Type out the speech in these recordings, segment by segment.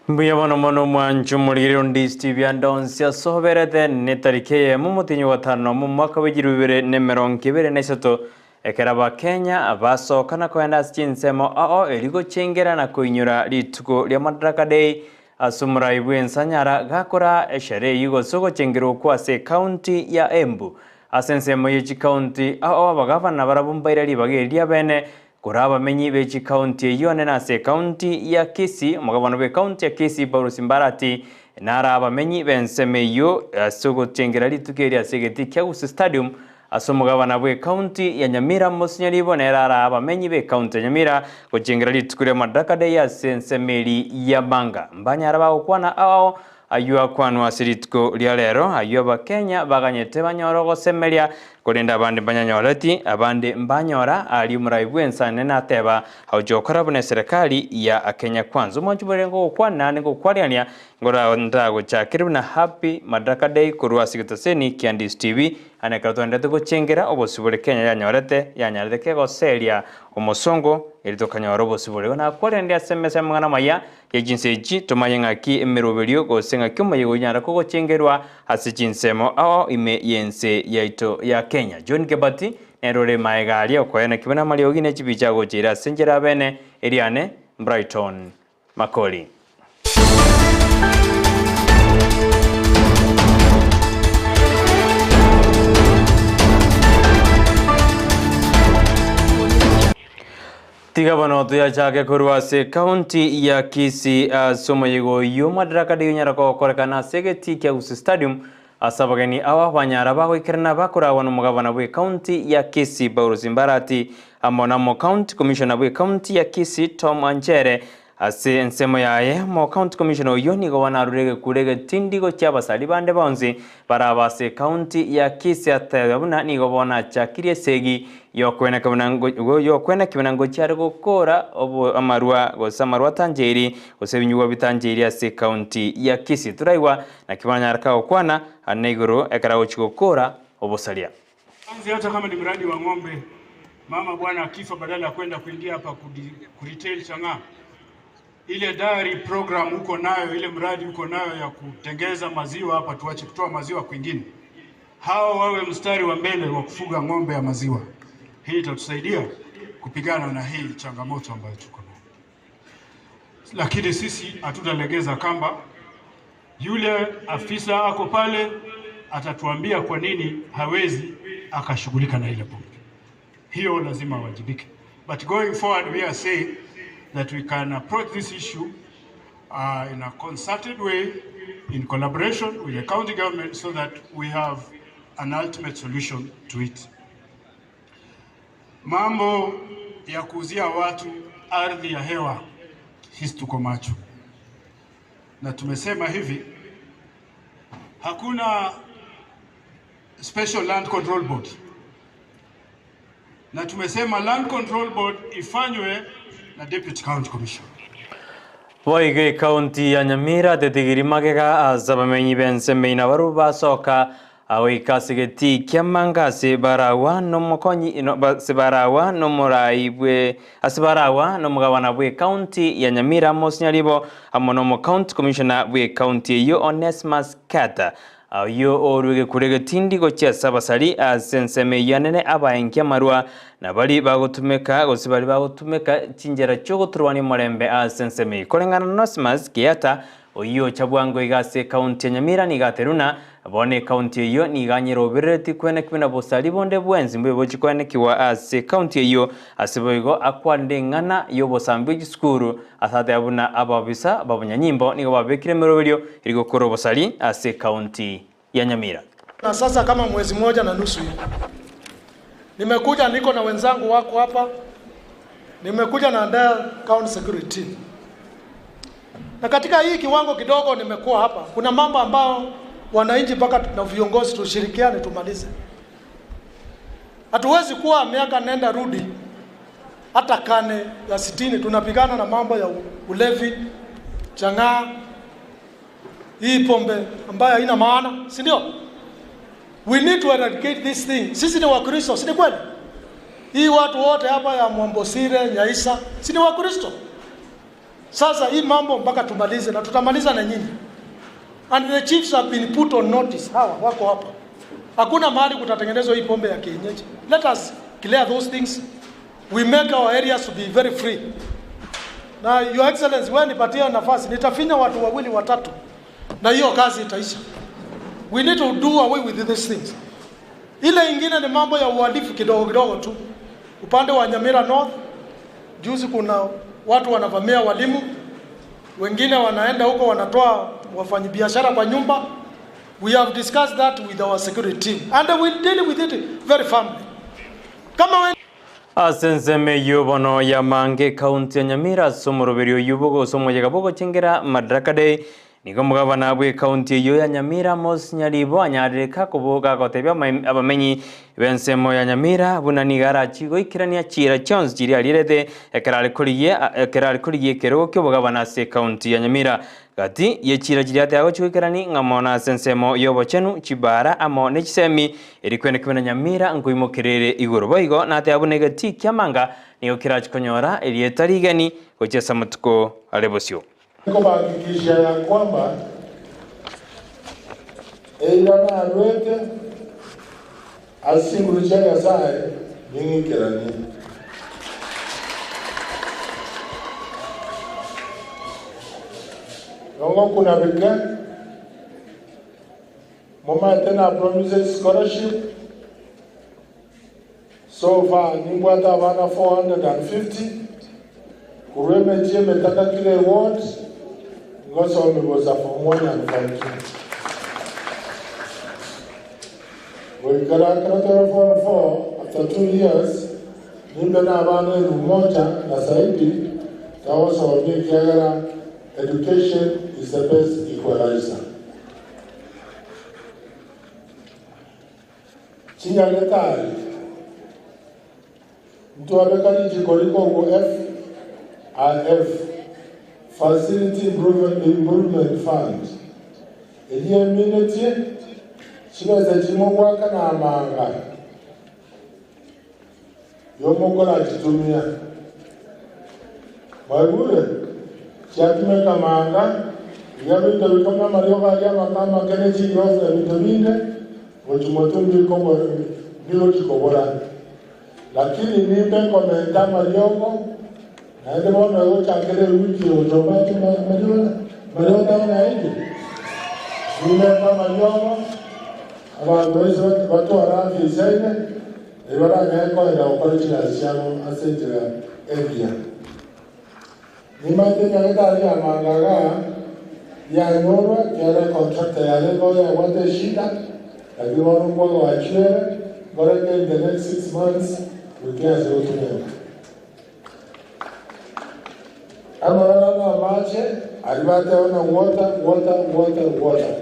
Mbuya bono mono omwancho omorigereria onde TV ande onsi ase oberete netariki eyemo omotienyi o gatano nomo omwaka bwe chilifu ibere na emerongo ebere na isato ekero abakenya basoka na kogenda ase chinsemo ao erio gochengera na koinyora rituko ria Madaraka Day ase omorai bw'ensanyara gakora esherehe eyio gose ogochengerwa okwo ase ecounty ya Embu ase ensemo ye chicounty ao abagavana barabwo mbaire ribaga eri riabene Korwa abamenyi be chikaunti eyio nene ase ekaunti ya Kisii, omogabana bw'ekaunti ya Kisii Paulus Mbarati naro abamenyi b'ensemo eyio ase ogochengera rituko eri ase egetii kia Gusii Stadium ase omogabana bw'ekaunti ya Nyamira Mosinya Ribo nere arae abamenyi b'ekaunti ya Nyamira gochengera rituko ria Madaraka Day ase ensemo eri ya Manga. Mbanyare bagokwana ao Ayio akwanwa ase rituko ria rero, ayio Abakenya baganyete banyore ogosemeria, korende abande mbanyanyoreti, abande mbanyora aria omorai bw'ensa enene ateba, Agochia gokora buna eserekari ya Kenya Kwanza. Omwanchi bore ngogokwana naende ngokwarigania, ngora ndagochakere buna Happy Madaraka Day korwa ase egetaseni kia Ndisi TV, ane ekero twaenderete gochengera obosibore Kenya yanyorete, yanyarete kegoseria omosongo, erio tokanyora obosibore. Igo nakwarire ase emesa y'amang'ana amaya, Ye chinsa echi tomanye ng'aki emeroberio gose ng'aki omoyega onyare kogochengerwa ase chinsemo ao ime y'ense yaito ya Kenya. John Kebati nere ore maega aria okoena kibe namariogi ne chibicha agocheire ase enchera abene eriane Brighton Makori. Tiga bono toyachake korwa ase ekaunti ya Kisii ase omoyega oyio Madaraka Day onyara gokorekana ase egetii kia Gusii Stadium ase abageni aba banyara bagoikerana bakoragwa nomogabana bw'ekaunti ya Kisii Paulus Mbarati amo na omocounty commissioner bw'ekaunti ya Kisii Tom Anchere Ase ensemo yaye, omocounty commissioner oyio nigo bono arure egekuro egetindi gochia abasari bande bonsi barabe ase ecounty ya Kisii atebe buna nigo bono achakirie esegi y'okweneka buna y'okweneki buna ngochia are gokora obo amarwa gose amarwa atancheiri gose ebinyugwa bitancheiri ase ecounty ya Kisii. Toraigwa naki banyareka gokwana ane igoro ekero agochia gokora obosaria. Anze hata kama ni mradi wa ng'ombe, mama bwana akifa, badala ya kwenda kuingia hapa kuretail chang'aa, ile dairy program uko nayo, ile mradi uko nayo ya kutengeza maziwa hapa, tuache kutoa maziwa kwingine, hao wawe mstari wa mbele wa kufuga ng'ombe ya maziwa. Hii itatusaidia kupigana na hii changamoto ambayo tuko nayo, lakini sisi hatutalegeza kamba. Yule afisa ako pale atatuambia kwa nini hawezi akashughulika na ile pombe. Hiyo lazima awajibike. But going forward we are saying that we can approach this issue uh, in a concerted way in collaboration with the county government so that we have an ultimate solution to it. Mambo ya kuuzia watu ardhi ya hewa, sisi tuko macho na tumesema hivi, hakuna special land control board, na tumesema land control board ifanywe na deputy county commissioner. Boigo ekaunti ya Nyamira tetigiri magega ase abamenyi b'ensemo eye nabarabwo basoka Agoika ase egetii ki'amanga ase baragwa nomokonyi no ase baragwa nomorai bwe ase baragwa nomogabana bw'ecounty ya Nyamira Amos Nyaribo amo nomo county commissioner bw'ecounty eyio Onesmus Carter oyio orwe egekuro egetindi gochia ase abasari ase ensemo eyio anene abaenki amarwa na baria bagotumeka gose baria bagotumeka chinchera chiogoturwania omorembe ase ensemo eyio. Koreng'ana na Onesmus Kiata Oyio ocha bwango iga ase ekaunti ya Nyamira nigo ateruna, bono ekaunti eyio nigo anyeroberereti kwenekigwa na bosari bonde bwensi mbuya bochie kwenekigwa ase ekaunti eyio, ase boigo akwanire eng'ana y'obosambi bwe chisukuru ase ateba buna abaobisa b'abanyanyimbo nigo babekire emeroberio eri gokora obosari ase ekaunti ya Nyamira. Na sasa kama mwezi moja na nusu hivi nimekuja, niko na wenzangu wako hapa, nimekuja na entire county security team, na katika hii kiwango kidogo nimekuwa hapa, kuna mambo ambayo wananchi mpaka na viongozi tushirikiane tumalize. Hatuwezi kuwa miaka nenda rudi hata kane ya sitini tunapigana na mambo ya ulevi, chang'aa, hii pombe ambayo haina maana, si ndio? We need to eradicate this thing. Sisi ni Wakristo, si ni kweli? Hii watu wote hapa ya Mwambosire, Nyaisa, si ni Wakristo? Sasa hii mambo mpaka tumalize na tutamaliza na nyinyi. And the chiefs have been put on notice. Hawa wako hapa. Hakuna mahali kutatengenezwa hii pombe ya kienyeji. Let us clear those things. We make our areas to be very free. Na Your Excellency, wewe nipatie nafasi, nitafinya watu wawili watatu na hiyo kazi itaisha. We need to do away with these things. Ile ingine ni mambo ya uhalifu kidogo kidogo tu. Upande wa Nyamira North, juzi kuna watu wanavamia walimu, wengine wanaenda huko wanatoa wafanyabiashara kwa nyumba. We have discussed that with our security team and we deal with it very firmly. Kama we Ase ensemo eyio bono yamange ekaunti ya Nyamira ase omoroberi oyio bogose omoyega bogochengera Madaraka Day, nigo omogabana bw'ekaunti eyio ya Nyamira Amos Nyaribo anyarire kakoboka agotebia abamenyi b'ensemo ya Nyamira buna nigo arachie goikerania chiira chionsi chiria arierete ekero are korigia ekero are korigia ekerogo ki'obogabana ase ekaunti ya Nyamira. Gati ye chiira chiria ateba gochia goikerania ng'a mono ase ensemo y'obochenu, chibaara amo ne chisemi, eri kwenekigwe na Nyamira nkoimokerere igoro. Boigo nateba buna egetii ki'amanga nigo kerachie konyora erieta rigeni gochia ase amatuko are bosio. Nkobahakikishia ya kwamba eira narwete ase chinguru chia Nyasae ning'ikeranie. Nongokuna bike, momaete na promise scholarship, so far nimbwate abana 450 korwa emechie emetaka kera eward ngosomi bosa form 1 and form 2. Goikera ekero tore form 4 after 2 years nimbe na abana elfu moja na zaidi tagosomia ekiagera education is the best equalizer. Chinyagetari ntwabeka richiko rikogwa FIF, Facility Improvement Fund, eria eminetie chibesa chimogoaka na amanga yomokorachitumia. Mwaigure? Chiatumeka manga, iga binto bikong'u amariogo aria amake amake ne chigorofa na ebinto binde, gochia motwe mbigochi kobora. Lakini nimbe nkomenta amariogo, naende bono egochakera ewiki egocha omanyete amariogo mariogo tari naende. Nimente amariogo, abanto bonsi batware afya eisaine, erio baranyare koenda gokora chigasi chiabo ase enchera engiya. Nimanyete nyagetari ya manga igaa yanyorwa ekiagera econtractor yarenge oyo yabwate eshida, lakini bono nkwagoachiere, nkoreke in the next 6 months goika ase gotumeka. Amang'ana na amache aria bateba ng'a water, water, water, water.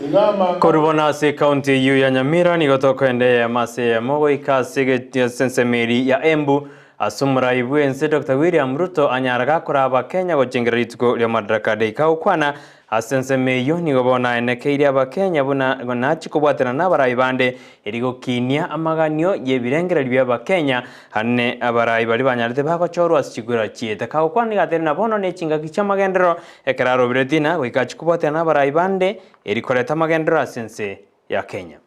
Iga amanga. Korwa bono ase ekaunti eyio ya Nyamira nigo tokoenda eyemo ase eyemo goika ase ensemo eria ya Embu ase omorai bw'ense Doctor William Ruto anyara gakora abakenya gochengera rituko ria Madaraka Day. Kagokwana ase ensemo eyio nigo bono aenekeirie abakenya buna nachie kobwatana nabarai bande eri gokinia amaganio y'ebirengererio bi'abakenya ane abarai baria banyarete bagochorwa ase chikura chiaito. Kagokwana nigo ateire na bono nechingaki chi'amagenderero ekero arobire tina goika achie kobwatana nabarai bande eri koreta amagenderero ase ense ya Kenya.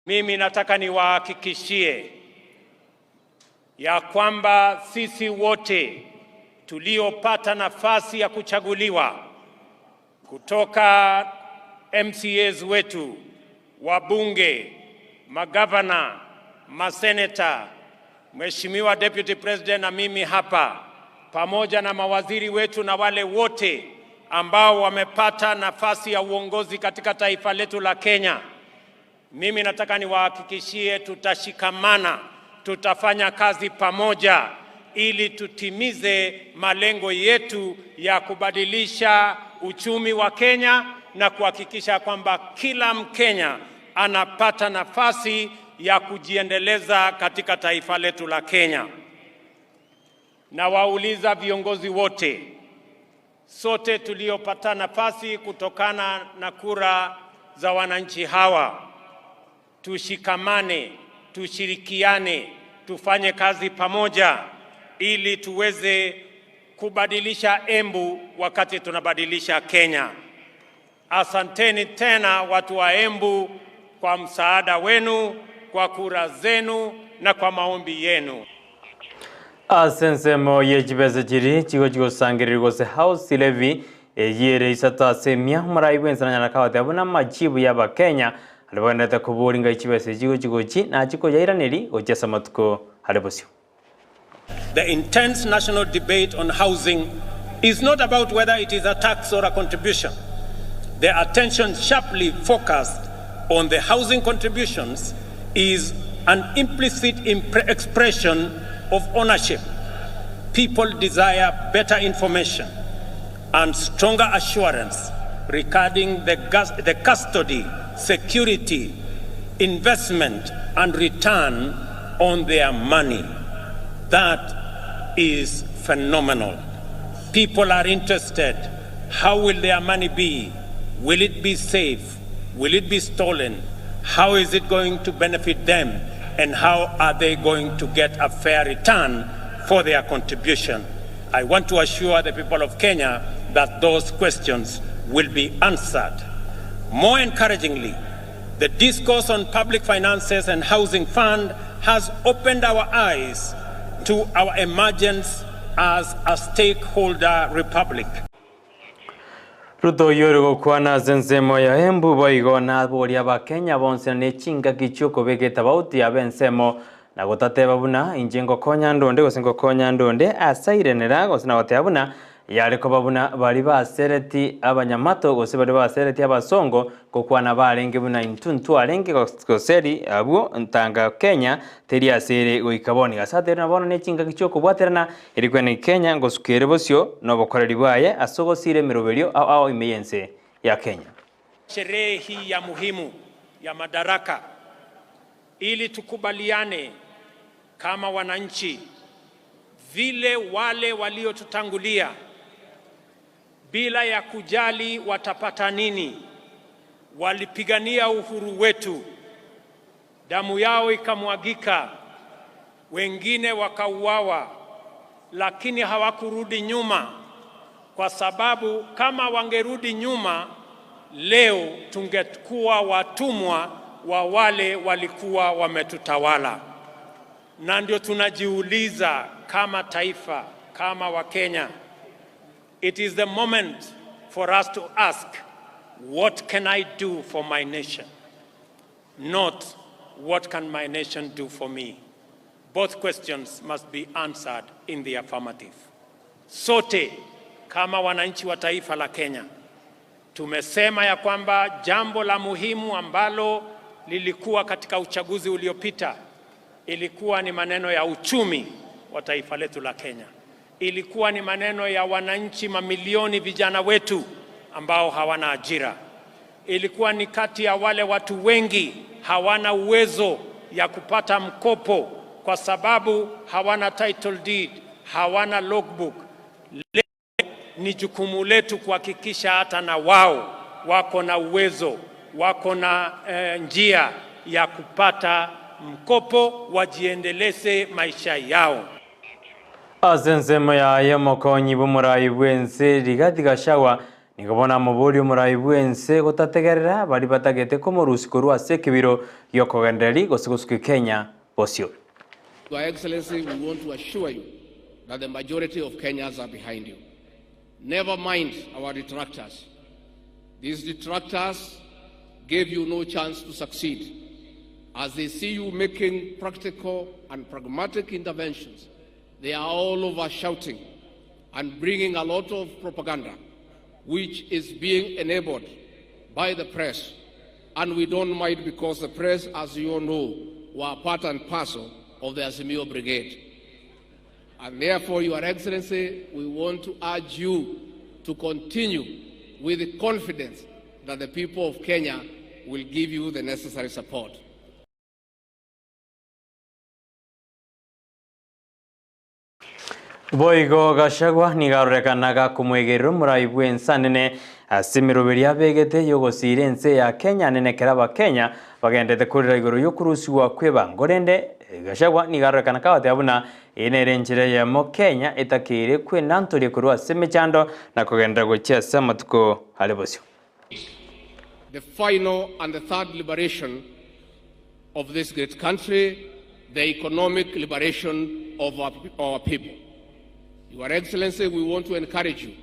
Mimi nataka niwahakikishie ya kwamba sisi wote tuliopata nafasi ya kuchaguliwa kutoka MCAs wetu, wabunge, magavana, maseneta, Mheshimiwa Deputy President na mimi hapa pamoja na mawaziri wetu na wale wote ambao wamepata nafasi ya uongozi katika taifa letu la Kenya, mimi nataka niwahakikishie tutashikamana, tutafanya kazi pamoja ili tutimize malengo yetu ya kubadilisha uchumi wa Kenya na kuhakikisha kwamba kila Mkenya anapata nafasi ya kujiendeleza katika taifa letu la Kenya. Nawauliza viongozi wote, sote tuliopata nafasi kutokana na kura za wananchi hawa, tushikamane, Tushirikiane, tufanye kazi pamoja ili tuweze kubadilisha Embu wakati tunabadilisha Kenya. Asanteni tena watu wa Embu kwa msaada wenu, kwa kura zenu na kwa maombi yenu. Ase ensemo ye chibesa chiria chigochia gosangererigwa gose House Levy, eyio ere isato ase emia, omorai bw'ense nanyare kagoteba buna amachibu y'Abakenya aria bagendererete koboria ngai chibesa echi chigochia gochia nachie koyairaneri gochia ase amatuko are bosio. The intense national debate on housing is not about whether it is a tax or a contribution. The attention sharply focused on the housing contributions is an implicit expression of ownership. People desire better information and stronger assurance regarding the, the custody, security, investment, and return on their money. That is phenomenal. People are interested. How will their money be? Will it be safe? Will it be stolen? How is it going to benefit them? And how are they going to get a fair return for their contribution? I want to assure the people of Kenya that those questions will be answered. More encouragingly, the discourse on public finances and housing fund has opened our eyes to our emergence as a stakeholder republic. Ruto oyio ore gokwana ase ensemo ya Embu boigo naboria Abakenya bonsi na ne chingaki chi'okobeka etabauti abe ensemo na gotateba buna inche ngokonya ndonde gose ngokonya ndonde ase airenera gose na goteba buna Yare koba buna baria basereti abanyamato gose baria basereti abasongo, ngokwana barenge buna intwe ntwarenge goseri abwo ntanga Kenya teri ase ere goika bono. Iga ase aterire na bono ne chingaki chi'okobwaterana eri kwene Kenya ngosuka ere bosio nobokoreri bwaye ase ogosira emeroberio ao ao ime y'ense ya Kenya. Sherehe hii ya muhimu ya Madaraka ili tukubaliane kama wananchi vile wale waliotutangulia bila ya kujali watapata nini, walipigania uhuru wetu, damu yao ikamwagika, wengine wakauawa, lakini hawakurudi nyuma, kwa sababu kama wangerudi nyuma leo tungekuwa watumwa wa wale walikuwa wametutawala. Na ndio tunajiuliza kama taifa, kama Wakenya, it is the moment for us to ask, what can I do for my nation? Not what can my nation do for me? Both questions must be answered in the affirmative. Sote kama wananchi wa taifa la Kenya tumesema ya kwamba jambo la muhimu ambalo lilikuwa katika uchaguzi uliopita ilikuwa ni maneno ya uchumi wa taifa letu la Kenya, ilikuwa ni maneno ya wananchi mamilioni vijana wetu ambao hawana ajira, ilikuwa ni kati ya wale watu wengi hawana uwezo ya kupata mkopo kwa sababu hawana title deed, hawana logbook. Leo ni jukumu letu kuhakikisha hata na wao wako na uwezo, wako na eh, njia ya kupata mkopo wajiendeleze maisha yao. Ase ensemo yaye omokonyi bw'omorai bw'ense Rigathi Gachagua nigo bono amoboria omorai bw'ense gotategerera baria batagete komorusia korwa ase ekebiro gi'okogendereria gose gosukia Kenya bosio. Your Excellency, we want to assure you that the majority of Kenyans are behind you. Never mind our detractors. These detractors gave you no chance to succeed. As they see you making practical and pragmatic interventions, they are all over shouting and bringing a lot of propaganda, which is being enabled by the press. And we don't mind because the press, as you all know, were part and parcel of the Azimio Brigade. And therefore, Your Excellency, we want to urge you to continue with the confidence that the people of Kenya will give you the necessary support. Boigo Gachagua nigo arorekana gakomwegerera omorai bw'ense anene Ase emeroberio abegete y'ogosiira ense ya Kenya nene ekero Abakenya bagenderete korera igoro y'okorusigwa kw'ebango rende Gachagua nigo arorekana kagoteba buna eye nere enchera eyemo Kenya etakeire kwenantoria korwa ase emechando na kogenderera gochia ase amatuko are bosio. The final and the third liberation of this great country, the economic liberation of our, our people. Your Excellency, we want to encourage you.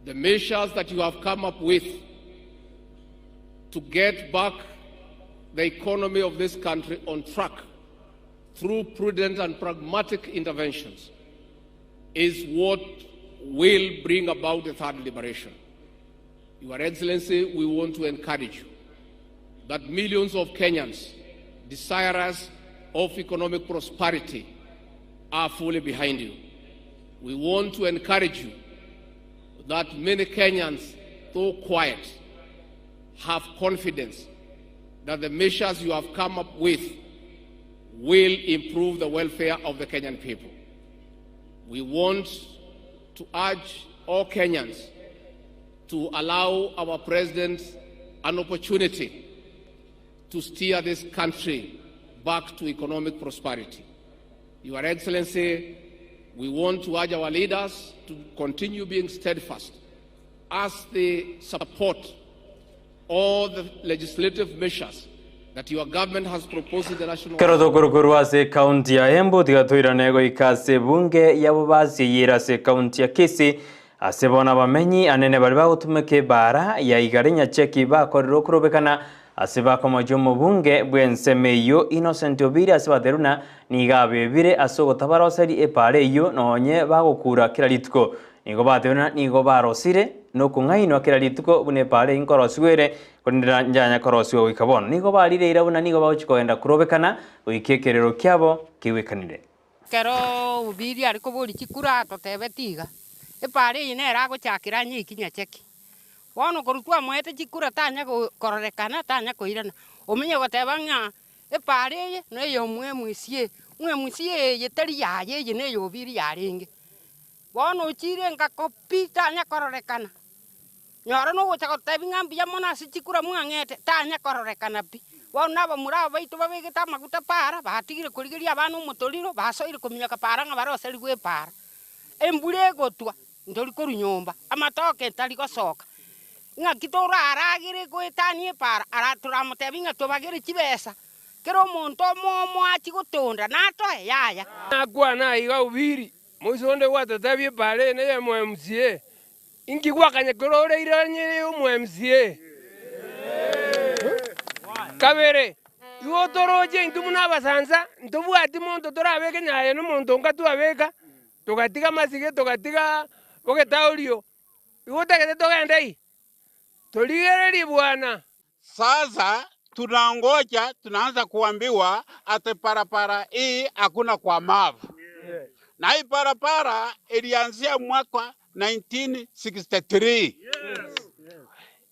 The measures that you have come up with to get back the economy of this country on track through prudent and pragmatic interventions is what will bring about the third liberation. Your Excellency, we want to encourage you that millions of Kenyans desirous of economic prosperity are fully behind you. We want to encourage you that many Kenyans, though quiet, have confidence that the measures you have come up with will improve the welfare of the Kenyan people. We want to urge all Kenyans to allow our president an opportunity to steer this country back to economic prosperity. Your Excellency, we want to urge our leaders to continue being steadfast as they support all the legislative measures that your government has proposed in the National Ekero tokorwa ase ekaunti ya Embu tiga toirane goika ase ebunge yabo basieyire ase ekaunti ya Kisii ase bono abamenyi anene baria bagotumeka ebaara ya Igare Nyacheki bakorire okorobekana ase bakomochia omobunge bw'ensemo eyio Innocent Obiri ase baterwe buna nigo abebire ase ogotabaroseri ebaara eyio nonye bagokura kera rituko. Nigo batebiwe buna nigo barosire nokong'ainwa kera rituko buna epaara eyio nkorosigwa ere, korende njanya korosigwa goika bono. Nigo barire eira buna nigo bagochia kogenda korobekana goika ekerero kiabo keigwekanire. Ekero Obiri are koboria chikura atotebetie iga, Epaara eye nere agochakera anyeiki nyacheki. Bono korwa twamoete chikura tanya kororekana, tanya koirana. Omenye goteba ng'a epaara eye neya omwemwisie, omwemwisie eye tari yaye eye neya Obiri yarenge. Bono ochiire engako pi, tanya kororekana. Nyora nogocha gotebia ng'a mbuya mono ase chikura mwang'ete, tanya kororekana pi. Bono na abamura aba baito babegete amaguta paara, batigire korigeria abana omotoriro, basoire kominyoka paara ng'a baroserigwe epaara. Embura egotwa, ntori korwa nyomba, amatoke ntari gosoka. Ng'aki toraragere goetania epaara? Ara toramotebie ng'a tobagere chibesa, kera omonto omomo achie gotonda, natoe? Yaya. Nakwana aiga Ubiri, Moise onde gwatotebia epaara eye neye MCA, inki gwakanya korora ire onye eye omo MCA? Kabere, igo toroche intwe buna abasansa, ntobwati monto torabeke nyaye na omonto onga twabeka, togatiga amasige togatiga ogetaorio, igo otagete togende aye? Torigererie bwana. Sasa tunangoja tunaanza kuambiwa ati parapara hii hakuna kwa map. Na hii parapara ilianzia mwaka 1963.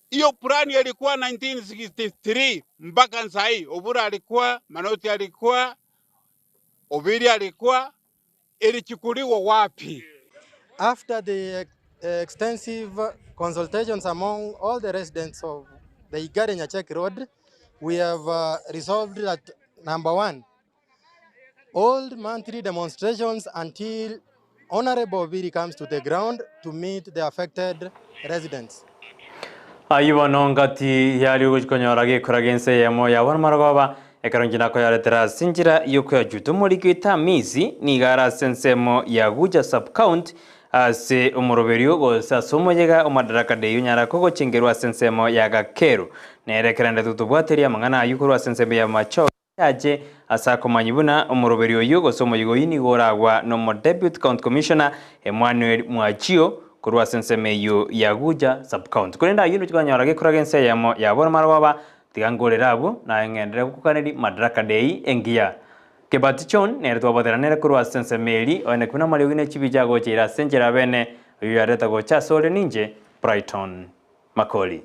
Hiyo plani ilikuwa 1963 mpaka saa hii. Obura alikuwa, Manoti alikuwa, Obiri alikuwa, ilichukuliwa wapi? After the extensive consultations among all the residents of the Igare Nyacheki Road, we have resolved that number one, hold monthly demonstrations until Honorable Obiri comes to the ground to meet the affected residents. Ayio bono ngati yari ogochia konyora gekora gense eyemo ya bono marogoba, ekero inche nakoyaretera ase enchera y'okoyachuta. Omoriki oito Amisi nigo are ase ensemo ya Gucha Sub-county ase omoroberio gose ase omoyega o Madaraka Day onyara kogochengerwa ase ensemo ya Gakeru. Nere ekerende totobwaterie amang'ana ayio korwa ase ensemo ya Machoge. Ache ase akomanyia buna omoroberio oyio gose omoyega oyio nigo oragwa nomo Deputy County Commissioner Emmanuel Mwachio korwa ase ensemo eyio ya Gucha Sub-County. Korende ayio nochia konyora gekora gense eyemo ya bono marogoba, tiga nkorere abwo naye ng'enderere gokokaneria Madaraka Day engiya. Kebati John nere twabwatera nere korwa ase ensemo eri, oene buna amariogi ne chibicha agocha ira ase enchera abene, oyio yareta gocha asore ninche Brighton Makori.